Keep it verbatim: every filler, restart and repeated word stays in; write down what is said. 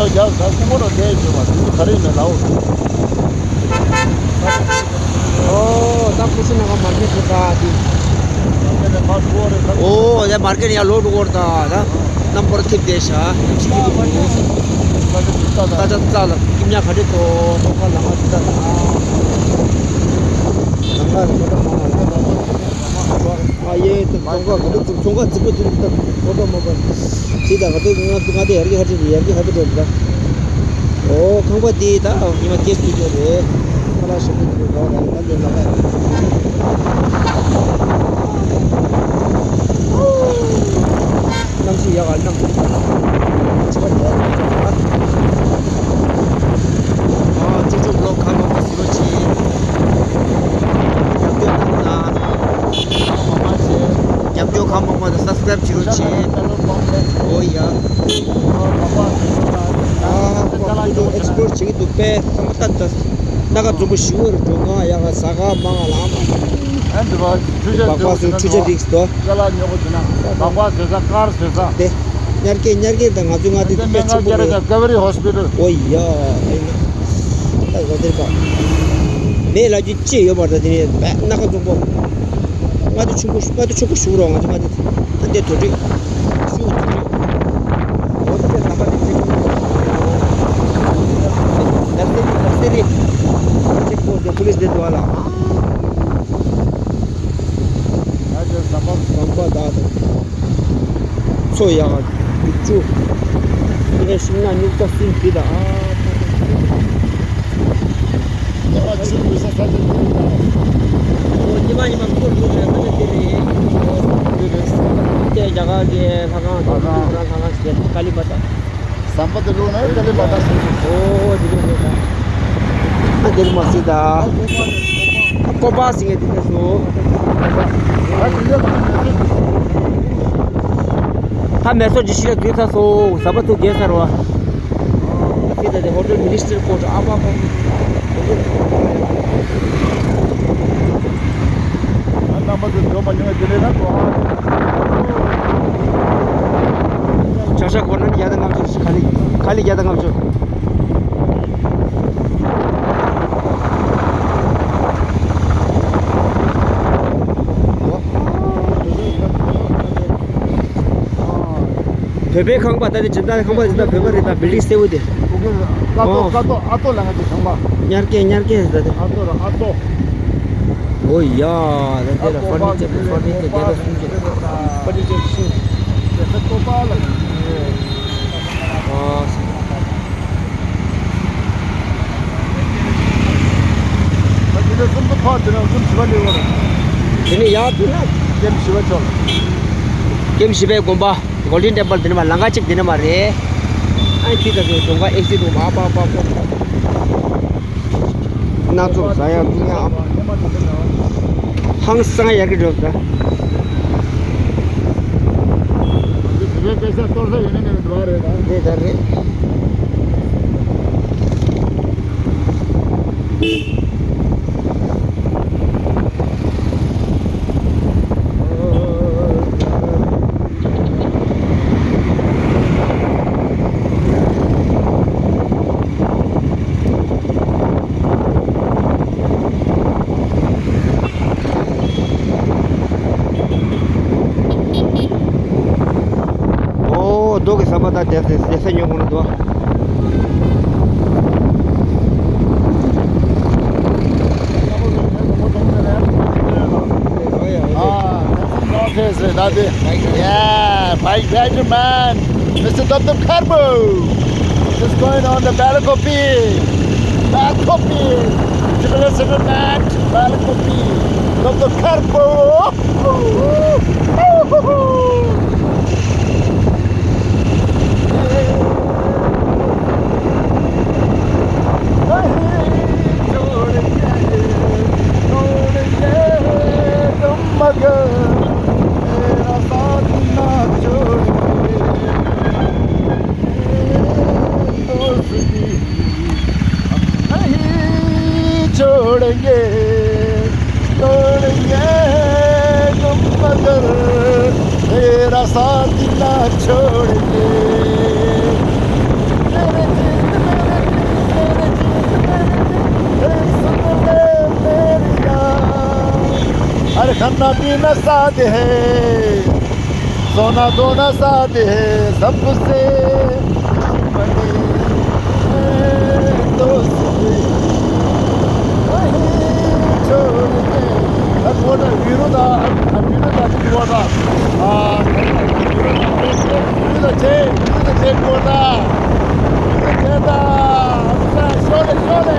ཡ་ད་ཁོ་མོ་ར་དེ་ཡོད་པ་དེ་ག་རེ་ཡིན་ན་ལའོ། ཨོ་ད་ཁུ་སི་ན་ག་མར་ཀེ་ཊི་དེ་ད་དེ། ཨོ་ཡ་མར་ཀེ་ཊི་ཡ་ལོ་འགྲོ་གོ་ར་ད་ད་རྣམ་པར་ཐིབས་བསྡད་ཤག་ཡ་ཅི་ཐིབས་འདུག་ད་ཆ་ཙ་ལ་ཀི་མྱ་ག་འདྲེ་ཏོ་ཏོ་ཁ་ལ་ང་ཅི་ད་ད་ལ་ང་ལ་ང་ད་མ་ང་ལ། ཨ་ཡེ་ད་ཚོང་ཁང་ག་དུས་ཚོང་ཁང་རྫིག་པོ་དེ་འདུག་ད་ཕོ་ཏོ་མ་པ་དེ་ད་ང་ད་ཡར་གི་ཧ་ཅི་ཡར་གི་ཧ་ཅི་འགྲོ་ད། ཨོ་ཁང་པ་དེ་ད་ཉི་མ་སྐྱེས་སུ་འགྲོ་རེད། ཁ་ལག་ཞིམ་པོ་འདུག་ད་ད་འདི་ལ་ད། གནམ་གཤིས་ཡག་ག་གནམ་གཤིས་ཡག་ག་ཅི་པ་ཡག་ག་ཨ་ཅིག་ཅིག་ལོ་ཁ་མ་པ་སུ་རོ་ཆི། རྒྱབ་སྐྱོར་གནང་དང་། རྒྱབ་སྐྱོར་གང་མང་མང་དང་སབ་སི་ཀ་རེབ་བྱེད་རོགས་བྱེད། འོ་ཡ། ཨ་ཁོ་ཚོ་ཨེག་སི་པོ་རཊ་བྱེད་ཀྱི་འདུག་པས་ད་ལྟ་ད་སྣ་ཁ་འཛོམས་པོ་ཞུ་བར་འགྲོ་གང་ཡག་ག་ཟ་ག་མང་ག་ལ་མ། སྦག་སྦག་སུ་ཁྲུ་ཆ་རིགས་དོ། སྦག་སྦག་བཟོས་ས་དཀར་བཟོས་ས། དེ། ཉར་སྐད་ཉར་སྐད་དང་ང་ཚོའི་མངའ་སྡེ་དེ་དཔེ་ཆེན་པོ་རེད། ཨོ་ཡ། ད་རོ་དེར་པ། མེད་ལབ་རྒྱུ་ཅི་ཡོད་པ་རེད། དེ་ནས་བས་སྣ་ཁ་འཛོམས་པོ། མངའ་སྡེ་ཆུང་པོ་མངའ་སྡེ་ཆུང་པོ་ཞུ་རོགས། ང་ཚོ་མངའ་སྡེ་ད་ལྟའི་དོ་དྲི་ཤུ་དོ་དྲི། འོ་ད་ལྟའི་ཟམ་པ་དེ་ཅིག་ལག་སེ་རི་ལག་སེ་རི། ཅིག་པོ་དེ་པུ་ལིས་དེ་འདུག་ཨ་ལ། ཨ་ཅེ་ཟམ་པ་ཟམ་པ་ད་དང་། མཚོ་ཡག་དྲུག་ཅུ། ངས་ཤིང་ནགས་སྨྱུག་རྩ་གསུམ་བྲིས་དང་ཨ། ཉི་མ་ཆུ་བུད་ས་ས་ཆ་དེ་རེད་ད། ཉི་མ་ཉི་མ་འཁོར་འགྲོ་གི་རེད། ས་ཆ་དེ་རེད། དེ་རེད། དེ་རྒྱ་གར་གྱི་ལྷ་ཁང་དང་ལྷ་ཁང་ལྷ་ཁང་ཞིག་རེད། ཀ་ལི་མ་ཏཱ། ཟམ་པ་དེ་ལུགས་ནས་ཀ་ལི་མ་ཏཱ་ཟེར་གྱི། ཨོ་དེ་རེད་རེད་ད། ཨ་དེ་རེད་མ་སྲིད་ད། ཨ་ཀོ་པ་ཟེར་མཁན་དེ་འདྲ་སོ། ཨ་དེ་འདྲ་མ་རེད། ད་མེ་སོར་ཇི་ཤི་ལ་འཛུལ་ཚར་སོང་། ཟམ་པ་ཚུར་བརྒལ་ཚར་བ། ད་ཕི་ད་དེ་ཧོ་ཊེལ་མི་ནི་སི་ཊར་ཀོ་ཊར་ཨ་པ་པ། ཨ་རྣམ་པ་ཚོ་འགྲོ་མ་མྱོང་བའི་དེ་ལས་ན་གོ་ཨ། ཆ་ཤ་གོ་ན་བརྒྱ་དང་ལྔ་བཅུ། ཁ་ལི་ཁ་ལི་བརྒྱ་དང་ལྔ་བཅུ། བོད་པའི་ཁང་པ་ད་ནི་སྦྱིན་བདག་ཁང་པ་སྦྱིན་བདག་བོད་པ་རེད་ད། བིལ་ཌིང་སེར་པོ་དེ། ཀ་ཏོ་ཀ་ཏོ་ཨ་ཏོ་ལ་ང་ཚོ་ཁང་པ། ཉར་སྐད་ཉར་སྐད་ཟེར་ད་དེ། ཨ་ཏོ་ར་ཨ་ཏོ། ཨོ་ཡ། ད་དེ་ལ་ཕར་ནི་ཅར་ཕར་ནི་ཅར་བརྒྱ་དང་སུམ་ཅུ། ཕར་ནི་ཅར་ཤིང་། ཨ། དེ་ནས་ཡར་ཕུལ་ན། ཀེམ་ཞི་བ་ཕྱོགས། ཀེམ་ཞི་བའི་དགོན་པ། གོལ་ཌེན་ཊེམ་པལ་འདི་ནས་མར་ལམ་ཁ་གཅིག་འདི་ནས་མར་རེད། ཨ་ནི་ཁྱི་ད་ཚོ་གདོང་ཁ་ཨེག་སི་ཌེན་ཊི་འདུག་མ་པ་པ་པ། སྣ་ཚོགས་ཟ་ཡག་འཐུང་ཡག་ཧང་སང་ཡག་གི་འགྲོ་ཟ། དེ་ད་རེད། ཨོ། རྡོ་གི་ཟམ་པ་དང་བསྡད་ས་བསྡད་ས་ཉོ་དགོས་ན་འདུག་ཨ། Yeah, my graduate man, Mister Doctor Karbo, is going on the Balakopi. Balakopi. Triple S man, Balakopi. Doctor Karbo. नहीं छोड़ेंगे, तोड़ेंगे तुम मगर तेरा साथ ना छोड़ेंगे। तेरे खाना पीना साथ है, सोना धोना साथ है, सबसे बड़ी है दोस्ती। वही छोड़ के, अब वो ना वीरू दा, अब, अब वीरू दा, वीरू दा, आ, वीरू दा, वीरू दा, चे, वीरू दा, चे, वीरू दा, वीरू दा, चे, दा, अब सा, शोले, शोले।